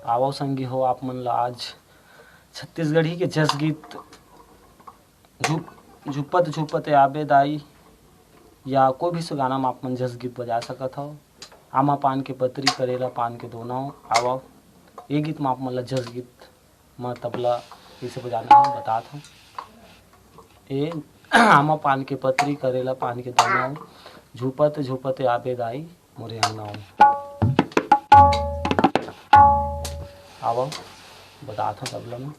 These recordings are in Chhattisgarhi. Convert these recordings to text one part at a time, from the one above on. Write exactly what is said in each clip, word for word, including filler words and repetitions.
आवव संगी हो, आप मन ला आज छत्तीसगढ़ी के जस गीत झुप-, झुपत झुपत आबे दाई, या कोई भी से गाना में आप मन जस गीत बजा सकत हव। आमा पान के पतरी, करेला पान के दोना। आवव, ये गीत में आप मन ला जस गीत म तबला कइसे बजाना हे, बतात हव। ए आमा पान के पतरी, करेला पान के दाना, झुपत झुपत आबे दाई मोरे अंगना। आवव, बतात हव तबला में।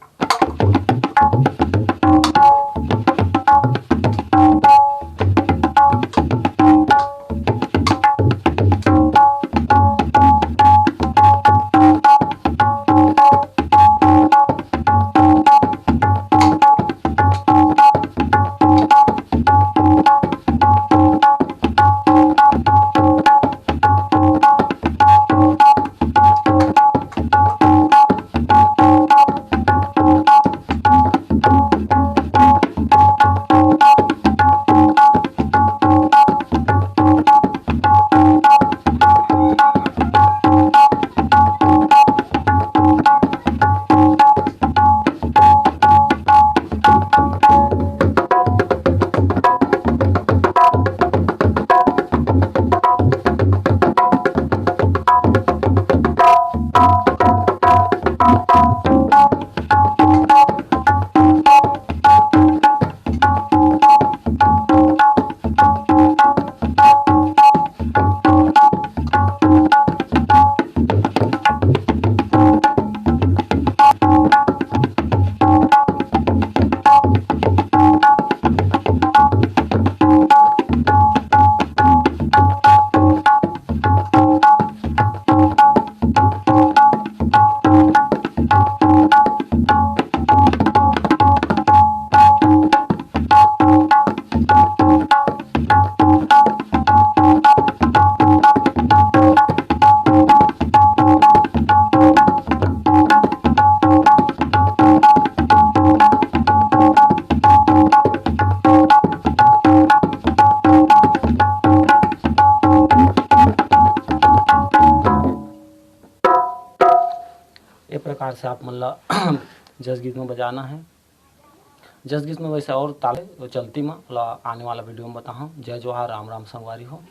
ए प्रकार से आप मन ला जस गीत में बजाना हे। जस गीत में वैसे और ताल हे, वो चलती में ला आने वाला वीडियो में बताहूँ। जय जोहार, राम राम संगवारी हो।